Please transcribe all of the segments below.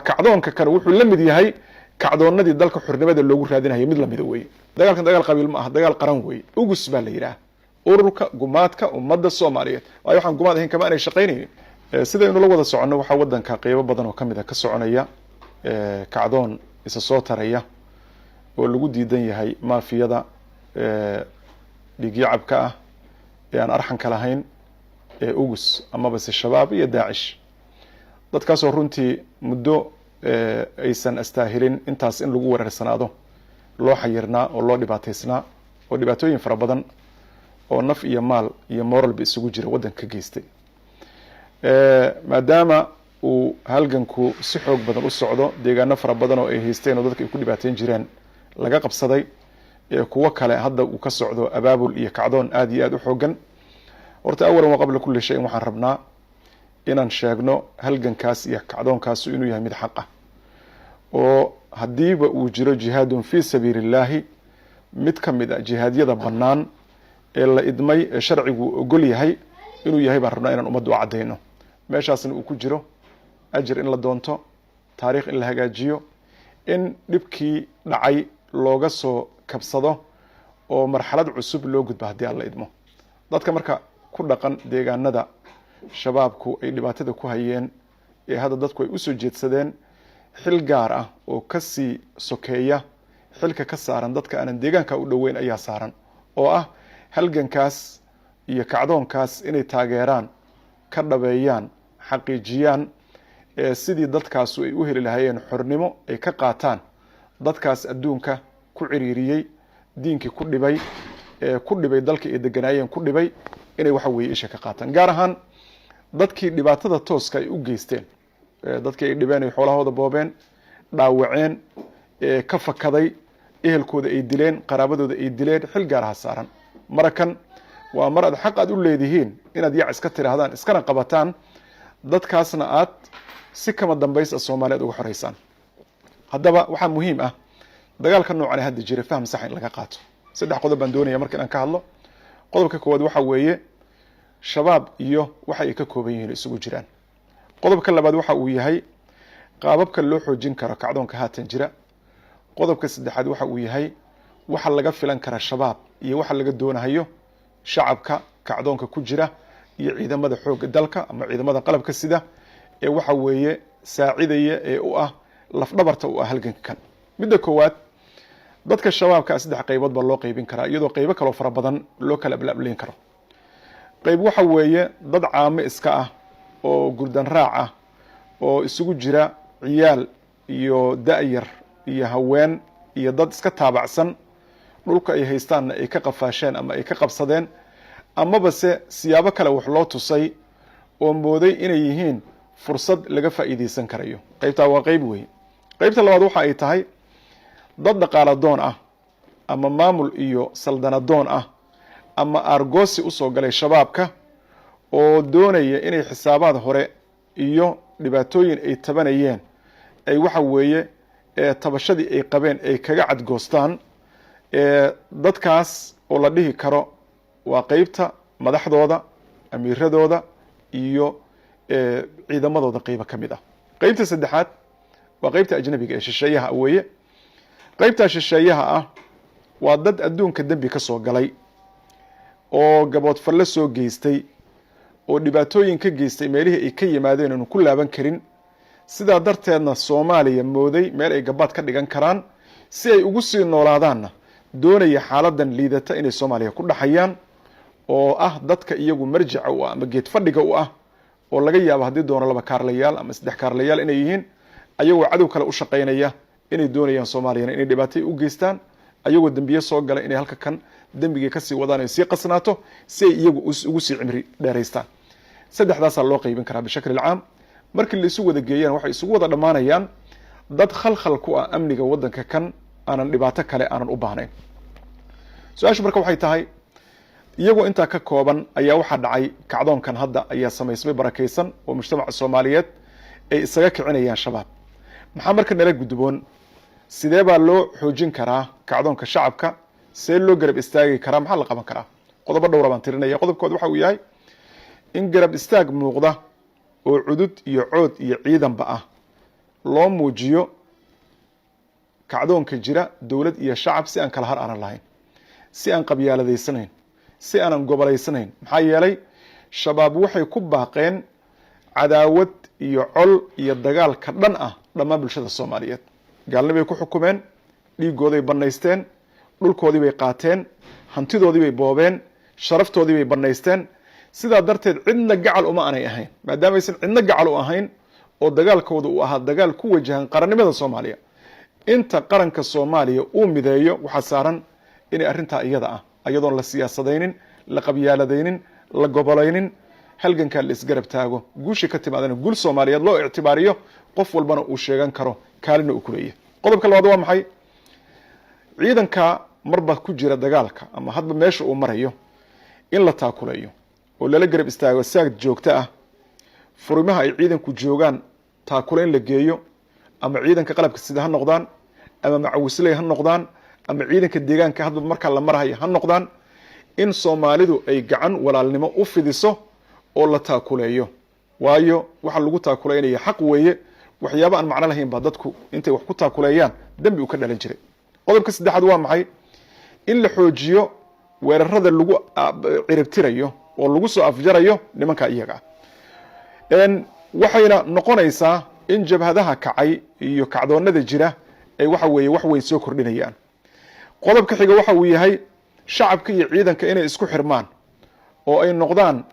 Kacdoonka kale wuxuu la mid yahay kacdoonadii dalka xornimada loogu raadinayo, mid lamida weeye. Dagaalkan dagaal qabiil ma aha, dagaal qaran weeye. UGUS baa la yidhaah, Ururka Gumaadka Ummadda Soomaaliyeed. Waayo, waxaan gumaad ahayn kama aanay shaqaynaynin. Sidaynu la wada soconno, waxaa waddanka qeybo badan oo kamid a ka soconaya kacdoon isa soo taraya oo lagu diidan yahay maafiyada dhiigyacabka ah ee aan arxanka lahayn ee UGUS amaba se Shabaab iyo Daacish, dadkaasoo runtii muddo aysan astaahilin intaas in lagu wereersanaado loo xayirnaa oo loo dhibaataysnaa, oo dhibaatooyin fara badan oo naf iyo maal iyo moralba isugu jira waddanka ka geystay. Maadaama uu halganku si xoog badan u socdo, deegaano fara badan oo ay haysteen oo dadka ay ku dhibaateyn jireen laga qabsaday, kuwo kale hadda uu ka socdo abaabul iyo kacdoon aada iyo aada u xoogan. Horta, awalan wa qabla kulli shayin, waxaan rabnaa inaan sheegno halgankaas iyo kacdoonkaasu inuu yahay mid xaq ah, oo haddiiba uu jiro jihaadun fii sabiili illahi, mid ka mid a jihaadyada bannaan ee la idmay ee sharcigu ogol yahay inuu yahay baan rabnaa inaan ummadda u caddayno. Meeshaasna uu ku jiro ajir in la doonto, taariikh in la hagaajiyo, in dhibkii dhacay looga soo kabsado oo marxalad cusub loo gudbo, haddii aan la idmo. Dadka marka ku dhaqan deegaanada Shabaabku ay dhibaatada ku hayeen ee hadda dadku ay usoo jeedsadeen, xil gaar ah oo kasii sokeeya xilka ka saaran dadka aanan deegaanka u dhoweyn ayaa saaran, oo ah halgankaas iyo kacdoonkaas inay taageeraan, ka dhabeeyaan, xaqiijiyaan sidii dadkaasu ay u heli lahaayeen xornimo ay ka qaataan dadkaas adduunka ku ciriiriyey, diinkii ku dhibay, ku dhibay dalka ay deganaayeen ku dhibay, inay waxa weeye isha ka qaataan, gaar ahaan dadkii dhibaatada tooska ay u geysteen, dadkii ay dhibeen, ay xoolahooda boobeen, dhaawaceen, ka fakaday, ehelkooda ay dileen, qaraabadooda ay dileen. Xil gaaraha saaran. Marakan waa mar aad xaq aad u leedihiin inaad yac iska tiraahdaan, iskana qabataan dadkaasna, aad si kama dambaysa Soomaaliya ad uga xoreysaan. Haddaba waxaa muhiim ah dagaalka noocan ee hadda jira faham saxa in laga qaato. Saddex qodob baan doonaya marka inaan ka hadlo. Qodobka koowaad waxa weeye Shabaab iyo waxa ay ka kooban yihiin, isugu jiraan. Qodobka labaad waxa uu yahay qaababka loo xoojin karo kacdoonka haatan jira. Qodobka saddexaad waxa uu yahay waxa laga filan kara Shabaab iyo waxa laga doonahayo shacabka kacdoonka ku jira iyo ciidamada xoogga dalka ama ciidamada qalabka sida ee waxa weeye saacidaya ee u ah lafdhabarta u ah halganka kan. Midda koowaad, dadka Shabaabka saddex qaybood baa loo qaybin karaa, iyadoo qaybo kaloo fara badan loo kala ablaableyn karo. Qayb waxa weeye dad caamo iska ah oo gurdan raac ah oo isugu jira ciyaal iyo da-yar iyo haween iyo dad iska taabacsan, dhulka ay haystaanna ay ka qafaasheen ama ay ka qabsadeen, amaba se siyaabo kale wax loo tusay oo mooday inay yihiin fursad laga faa'iideysan karayo. Qaybtaa waa qayb wey. Qaybta labaad waxa ay tahay dad dhaqaala doon ah ama maamul iyo saldanadoon ah ama aargoosi usoo galay Shabaabka oo doonaya inay xisaabaad hore iyo dhibaatooyin ay tabanayeen ay waxa weeye tabashadii ay qabeen ay kaga cadgoostaan. Dadkaas oo la dhihi karo waa qeybta madaxdooda, amiiradooda iyo ciidamadooda qeybo ka mid ah. Qeybta saddexaad waa qeybta ajnabiga ee shisheeyaha weeye. Qeybtaa shisheeyaha ah waa dad adduunka dembi ka soo galay oo gaboodfalle soo geystay oo dhibaatooyin ka geystay meelihii ay ka yimaadeen oonu ku laaban karin. Sidaa darteedna Soomaaliya mooday meel ay gabaad ka dhigan karaan si ay ugu sii noolaadaanna, doonaya xaaladan liidata inay Soomaaliya ku dhaxayaan, oo ah dadka iyagu marjica u ah ama geed fadhiga u ah, oo laga yaabo haddii doono laba kaarlayaal ama saddex kaarlayaal inay yihiin, ayagoo cadow kale u shaqaynaya, inay doonayaan Soomaaliyana inay dhibaatay u geystaan, ayagoo dembiye soo gala inay halka kan dembigii kasii wadaan ay sii qasnaato si ay iyagu ugu sii cimri dheeraystaan. Saddexdaasaa loo qaybin karaa bishakli caam. Markii la isu wada geeyana, waxay isugu wada dhammaanayaan dad khalkhal ku ah amniga waddanka kan, aanan dhibaato kale aanan u baahnayn. Su-aashu marka waxay tahay, iyagoo intaa ka kooban ayaa waxaa dhacay kacdoonkan hadda ayaa samaysmay barakaysan oo mujtamaca Soomaaliyeed ay isaga kicinayaan Shabaab. Maxaa marka nala gudboon? Sidee baa loo xoojin karaa kacdoonka shacabka? See loo garab istaagi karaa? Maxaa la qaban karaa? Qodobo dhowra baan tirinaya. Qodobkood waxa uu yahay in garab istaag muuqda oo cudud iyo cood iyo ciidanba ah Loo muujiyo kacdoonka jira, dowlad iyo shacab, si aan kala har aanan lahayn, si aan qabyaaladaysanayn, si aanan gobolaysanayn. Maxaa yeelay, Shabaab waxay ku baaqeen cadaawad iyo col iyo dagaal ka dhan ah dhammaan bulshada Soomaaliyeed. Gaalnibay ku xukumeen, dhiigooday bannaysteen, dhulkoodii bay qaateen, hantidoodii bay boobeen, sharaftoodii bay bannaysteen. Sidaa darteed cidna gacal uma aanay ahayn. Maadaamaysan cidna gacal u ahayn oo dagaalkooda uu ahaa dagaal ku wajahan qarannimada Soomaaliya, inta qaranka Soomaaliya uu mideeyo waxaa saaran inay arrintaa iyada ah, iyadoon la siyaasadaynin, la qabyaaladaynin, la gobolaynin, halgankaa la isgarab taago. Guushii ka timaadana guul Soomaaliyeed loo ictibaariyo, qof walbana uu sheegan karo, kaalina uu ku leeyahay. Qodobka labaad waa maxay? Ciidanka marba ku jira dagaalka ama hadba meesha uu marayo in la taakuleeyo oo lala garab istaago saag joogto ah. Furimaha ay ciidanku joogaan taakule in la geeyo, ama ciidanka qalabka sida ha noqdaan, ama macawisley ha noqdaan, ama ciidanka deegaanka hadba markaa la marhayo ha noqdaan, in Soomaalidu ay gacan walaalnimo u fidiso oo la taakuleeyo. Waayo, waxa lagu taakuleynaya xaq weeye. Waxyaaba aan macno lahayn baa dadku intay wax ku taakuleeyaan dembi uu ka dhalan jiray. Qodobka saddexaad waa maxay? In la xoojiyo weerarada lagu ciribtirayo oo lagu soo afjarayo nimanka iyaga ah. Waxayna noqonaysaa in jabhadaha kacay iyo kacdoonada jira ay, waxa weeye, wax weyn soo kordhinayaan. Qodobka xiga waxa uu yahay shacabka iyo ciidanka inay isku xirmaan oo ay noqdaan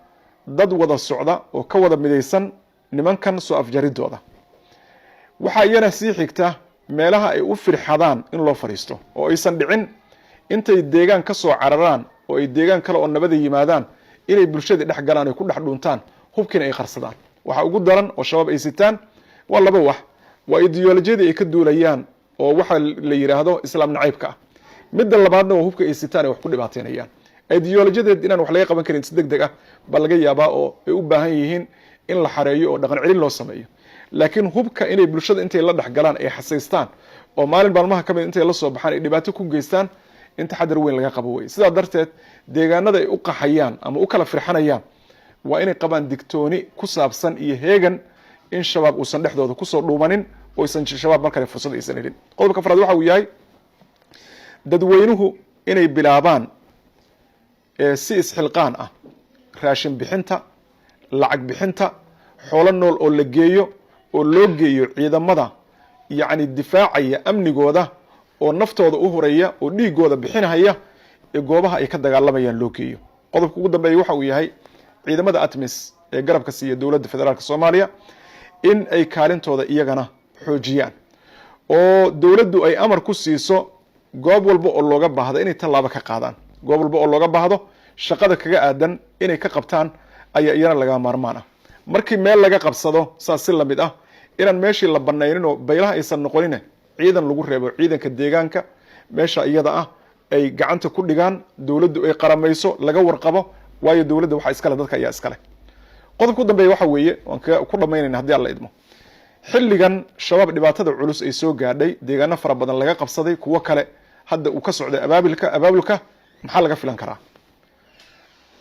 dad wada socda oo ka wada midaysan nimankan soo afjaridooda. Waxaa iyana sii xigta meelaha ay u firxadaan in loo fadhiisto, oo aysan dhicin intay deegaan ka soo cararaan oo ay deegaan kale oo nabada yimaadaan inay bulshadii dhex galaan, ay ku dhex dhuntaan, hubkiina ay qarsadaan. Waxa ugu daran oo Shabaab ay sitaan waa laba wax: waa ideolojiyadii ay ka duulayaan oo waxa la yidhaahdo Islaam nacaybka ah, midda labaadna waa hubka ay sitaan ay wax ku dhibaateynayaan. Ideolojiyadeed inaan wax laga qaban karin si deg deg ah baa laga yaabaa, oo ay u baahan yihiin in la xareeyo oo dhaqan celin loo sameeyo. Laakiin hubka inay bulshada intay la dhex galaan ay xasaystaan, oo maalin maalmaha ka mid intay la soo baxaan ay dhibaato ku geystaan, in taxadar weyn laga qabo wey. Sidaa darteed deegaanada ay u qaxayaan ama u kala firxanayaan waa inay qabaan digtooni ku saabsan iyo heegan in Shabaab uusan dhexdooda kusoo dhuumanin oo aysan Shabaab mar kale fursad aysan helin. Qodobka afraad waxa uu yahay dadweynuhu inay bilaabaan si isxilqaan ah raashin bixinta, lacag bixinta, xoolo nool oo la geeyo, oo loo geeyo ciidamada, yacni, difaacaya amnigooda oo naftooda u huraya oo dhiigooda bixinahaya ee goobaha ay ka dagaalamayaan loo geeyo. Qodobka ugu dambeeya waxa uu yahay ciidamada ATMIS ee garabka siiya dowladda federaalka Soomaaliya in ay kaalintooda iyagana xoojiyaan, oo dowladdu ay amar ku siiso goob walba oo looga baahdo inay tallaabo ka qaadaan, goob walba oo looga baahdo shaqada kaga aadan inay ka qabtaan ayaa iyana laga maarmaan ah. Markii meel laga qabsado, saas si lamid ah, inaan meeshii la banaynin oo baylaha aysan noqonin, ciidan lagu reebo, ciidanka deegaanka meesha iyada ah ay gacanta ku dhigaan, dowladdu ay qaramayso, laga warqabo. Waayo, dowladda waxaa iskale dadka ayaa iskale. Qodobka u dambeeya waxa weeye, waan ku dhamaynayna haddii Alla idmo, xilligan Shabaab dhibaatada culus ay soo gaadhay, deegaano fara badan laga qabsaday, kuwo kale hadda uu ka socday abaabulka, maxaa laga filan karaa?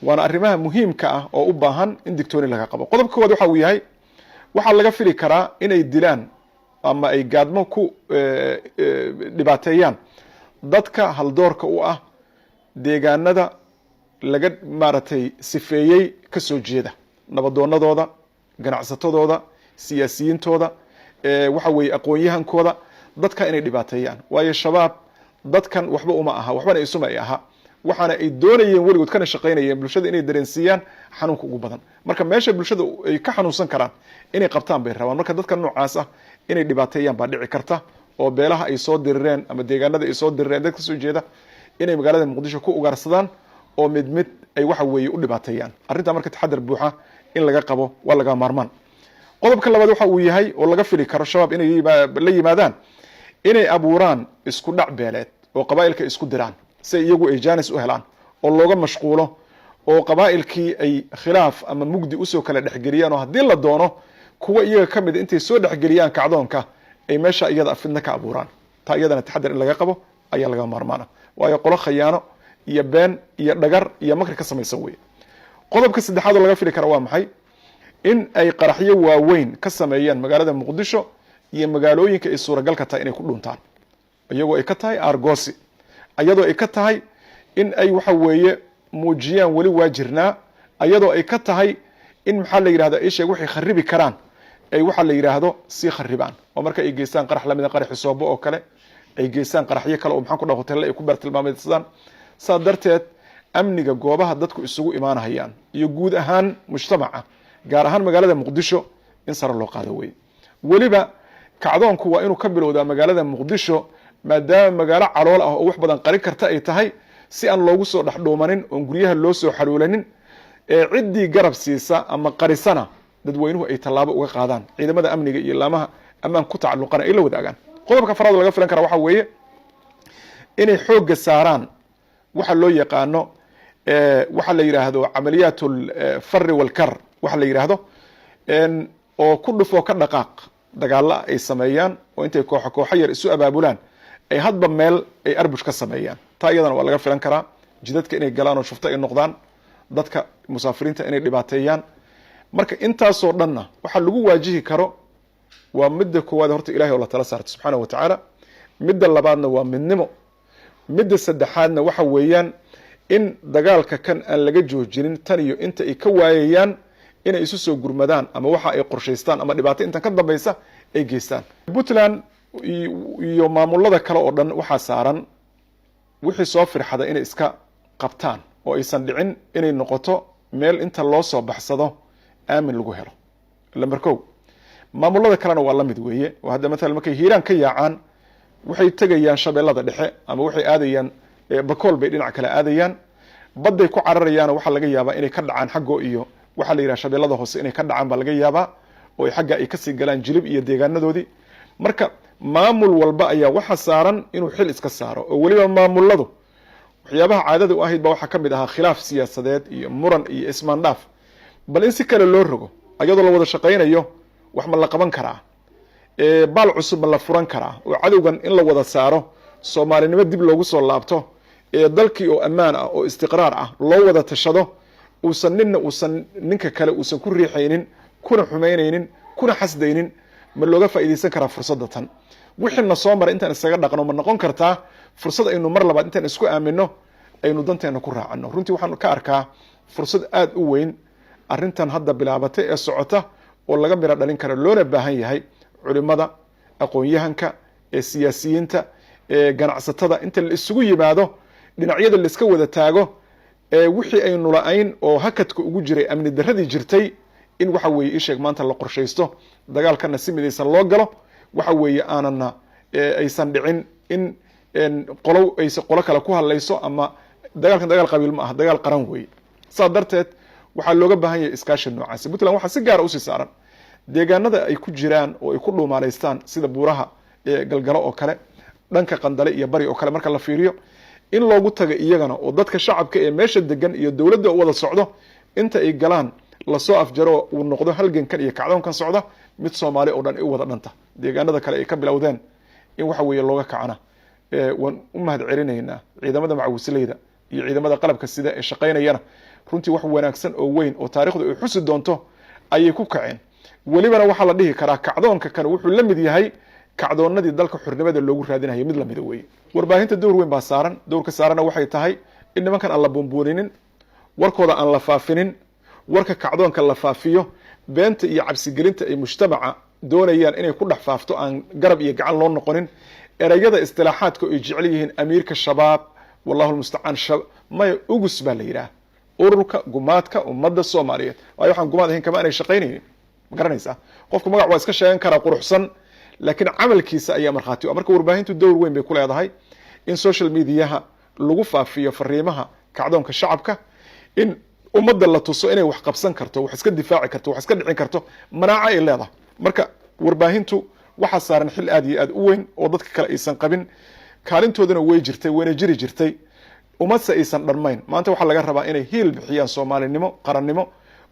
Waana arrimaha muhiimka ah oo u baahan in digtooni laga qabo. Qodobka koowaad waxa uu yahay, waxaa laga fili karaa inay dilaan ama ay gaadmo ku dhibaateeyaan dadka haldoorka u ah deegaanada laga maaragtay sifeeyey ka soo jeeda, nabadoonadooda, ganacsatadooda, siyaasiyiintooda, waxa weeye aqoon-yahankooda, dadka inay dhibaateeyaan. Waayo, Shabaab dadkan waxba uma aha, waxbana isuma ay aha. Waxaana ay doonayeen, weligood kana shaqaynayeen, bulshada inay dareensiiyaan xanuunka ugu badan. Marka meesha bulshada ay ka xanuunsan karaan inay qabtaan bay rabaan. Marka dadka noocaas ah inay dhibaateeyaan baa dhici karta, oo beelaha ay soo dirireen ama deegaanada ay soo dirireen dad kasoo jeeda inay magaalada Muqdisho ku ugaarsadaan oo mid mid ay, waxa weeye, u dhibaateeyaan. Arrintaa marka taxadar buuxa in laga qabo waa laga maarmaan. Qodobka labaad waxa uu yahay oo laga fili karo Shabaab inay la yimaadaan inay abuuraan isku dhac beeleed oo qabaa'ilka isku diraan, si iyagu ay jaanis u helaan oo looga mashquulo, oo qabaa'ilkii ay khilaaf ama mugdi usoo kala dhexgeliyaan, oo haddii la doono kuwa iyaga ka mid intay soo dhexgeliyaan kacdoonka ay meesha iyada fidno ka abuuraan. Taa iyadana taxadar in laga qabo ayaa laga maarmaana, waayo qolo khayaano iyo been iyo dhagar iyo makri ka samaysan weye. Qodobka saddexaad oo laga fili kara waa maxay? In ay qaraxyo waaweyn ka sameeyaan magaalada Muqdisho. iyo magaalooyinka ay suuragalka tahay inay ku dhuntaan, iyagoo ay ka tahay aargoosi, iyadoo ay ka tahay in ay waxa weeye muujiyaan weli waa jirnaa, iyadoo ay ka tahay in maxaa la yidhahda isheeg waxay kharibi karaan ay waxaa la yidhaahdo sii kharibaan, oo marka ay geystaan qarax lamida qaraxi Soobo oo kale, ay geystaan qaraxyo kale oo maxaan ku dhaha hotelle ay ku bartilmaameysadaan. Saa darteed amniga goobaha dadku isugu imaanahayaan iyo guud ahaan mujtamaca, gaar ahaan magaalada Muqdisho, in sare loo qaado weye. Weliba kacdoonku waa inuu ka bilowdaa magaalada Muqdisho, maadaama magaalo calool ah oo wax badan qarin karta ay tahay, si aan loogu soo dhexdhuumanin oon guryaha loo soo xaluulanin, ee ciddii garab siisa ama qarisana dadweynuhu ay tallaabo uga qaadaan, ciidamada amniga iyo laamaha ammaan ku tacalluqana ay la wadaagaan. Qodobka afraad laga filan kara waxaa weeye inay xoogga saaraan waxa loo yaqaano, waxa la yidhaahdo camaliyaat alfari walkar, waxa la yidhaahdo oo ku dhufoo ka dhaqaaq dagaalla ay sameeyaan, oo intay kooxo kooxo yar isu abaabulaan ay hadba meel ay arbush ka sameeyaan. Taa iyadana waa laga filan karaa, jidadka inay galaan oo shufto ay noqdaan, dadka musaafiriinta inay dhibaateeyaan. Marka intaasoo dhanna waxaa lagu waajihi karo waa midda koowaad horta Ilahay oo la tala saarto subxaana wa tacaala, midda labaadna waa midnimo, midda saddexaadna waxa weeyaan in dagaalka kan aan laga joojinin tan iyo inta ay ka waayayaan inay isu soo gurmadaan ama waxa ay qorshaystaan ama dhibaato intan ka dambaysa ay geystaan. Puntland iyo maamulada kale oo dhan waxaa saaran wixii soo firxada inay iska qabtaan, oo aysan dhicin inay noqoto meel inta loo soo baxsado aamin lagu helo. Lamber kow, maamulada kalena waa la mid weeye, oo hadda mathalan markay Hiiraan ka yaacaan waxay tegayaan Shabeellada Dhexe ama waxay aadayaan Bakool bay dhinac kale aadayaan, badday ku cararayaan. Waxaa laga yaabaa inay ka dhacaan xaggo iyo waxaa la yidhaha Shabeellada Hoose inay ka dhacaan baa laga yaabaa, oo ay xagga ay kasii galaan Jilib iyo deegaanadoodii. Marka maamul walba ayaa waxa saaran inuu xil iska saaro, oo weliba maamuladu waxyaabaha caadada u ahayd ba waxaa ka mid ahaa khilaaf siyaasadeed iyo muran iyo ismaandhaaf. Bal in si kale loo rogo, ayadoo la wada shaqaynayo, wax ma la qaban karaa? Baal cusub ma la furan karaa oo cadowgan in la wada saaro, Soomaalinimo dib loogu soo laabto, ee dalkii oo ammaan ah oo istiqraar ah loo wada tashado, uusan ninna uusan ninka kale uusan ku riixaynin, kuna xumaynaynin, kuna xasdaynin? Ma looga faa'iidaysan karaa fursadda tan? Wixiina soo maray intaan isaga dhaqno, ma noqon kartaa fursad aynu mar labaad intaan isku aamino aynu danteena ku raacano? Runtii waxaan ka arkaa fursad aada u weyn arrintan hadda bilaabatay ee socota, oo laga miro dhalin kara, loona baahan yahay culimada, aqoon-yahanka, ee siyaasiyiinta, ee ganacsatada, inta la isugu yimaado, dhinacyada la iska wada taago, ee wixii aynu la-ayn oo hakadka ugu jiray amni darradii jirtay, in waxa weeye isheeg maanta la qorshaysto, dagaalkana si midaysan loo galo. Waxa weeye aanana aysan dhicin in qolo ayse qolo kale ku hadlayso, ama dagaalkan dagaal qabiil ma ah, dagaal qaran weeye. Saas darteed waxaa looga baahan yahay iskaashi noocaasi. Puntland waxaa si gaara usii saaran deegaanada ay ku jiraan oo ay ku dhuumaaleystaan, sida buuraha Galgalo oo kale, dhanka Qandale iyo Bari oo kale marka la fiiriyo, in loogu taga iyagana, oo dadka shacabka ee meesha degan iyo dowladda wada socdo inta ay galaan lasoo afjaro, uu noqdo halgankan iyo kacdoonkan socda mid Soomaali oo dhan ay u wada dhanta. Deegaanada kale ay ka bilowdeen in waxa weeye looga kacana. Waan u mahad celinaynaa ciidamada macawisleyda iyo ciidamada qalabka sida ee shaqaynayana. Runtii wax wanaagsan oo weyn oo taarikhdu ay xusi doonto ayay ku kaceen. Welibana waxaa la dhihi karaa kacdoonka kale wuxuu la mid yahay kacdoonadii dalka xornimada loogu raadinayo, mid lamida weeye. Warbaahinta dowr weyn baa saaran. Dowrka saaranna waxay tahay in nimankan aan la buunbuuninin, warkooda aan la faafinin, warka kacdoonka la faafiyo, beenta iyo cabsigelinta ay mujtamaca doonayaan inay ku dhex faafto aan garab iyo gacan loo noqonin. Ereyada istilaaxaadka ay jecel yihiin, amiirka Shabaab, wallahu lmustacaan, maya, UGUS baa la yidhaah, Ururka Gumaadka Ummadda Soomaaliyeed. Waayo waxaan gumaad ahayn kama aanay shaqaynaynin. Ma garanaysaa? Qofku magac waa iska sheegan karaa quruxsan, laakiin camalkiisa ayaa markhaati u. Marka warbaahintu dowr weyn bay ku leedahay in social mediaha lagu faafiyo fariimaha kacdoonka shacabka, in ummadda la tuso inay wax qabsan karto, wax iska difaaci karto, wax iska dhicin karto, manaaco ay leedahay. Marka warbaahintu waxaa saaran xil aad iyo aad u weyn oo dadka kale aysan qabin. Kaalintoodana way jirtay, wayna jiri jirtay, umadse aysan dhammayn. Maanta waxaa laga rabaa inay hiil bixiyaan Soomaalinimo, qarannimo,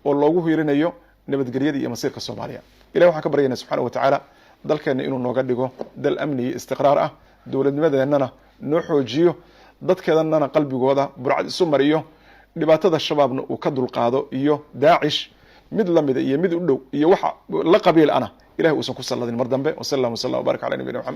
oo loogu hiirinayo nabadgelyada iyo masiirka Soomaaliya. Ilahi waxaan ka baryayna subxaana wa tacaala dalkeenna inuu nooga dhigo dal amni iyo istiqraar ah, dowladnimadeennana noo xoojiyo, dadkeedannana qalbigooda burcad isu mariyo, dhibaatada Shabaabna uu ka dulqaado iyo Daacish mid lamida iyo mid u dhow iyo waxa la qabiil ana. Ilahay uusan ku salladin mar dambe. Wasal allah waslam wbarak cala nabiyina Maxamed.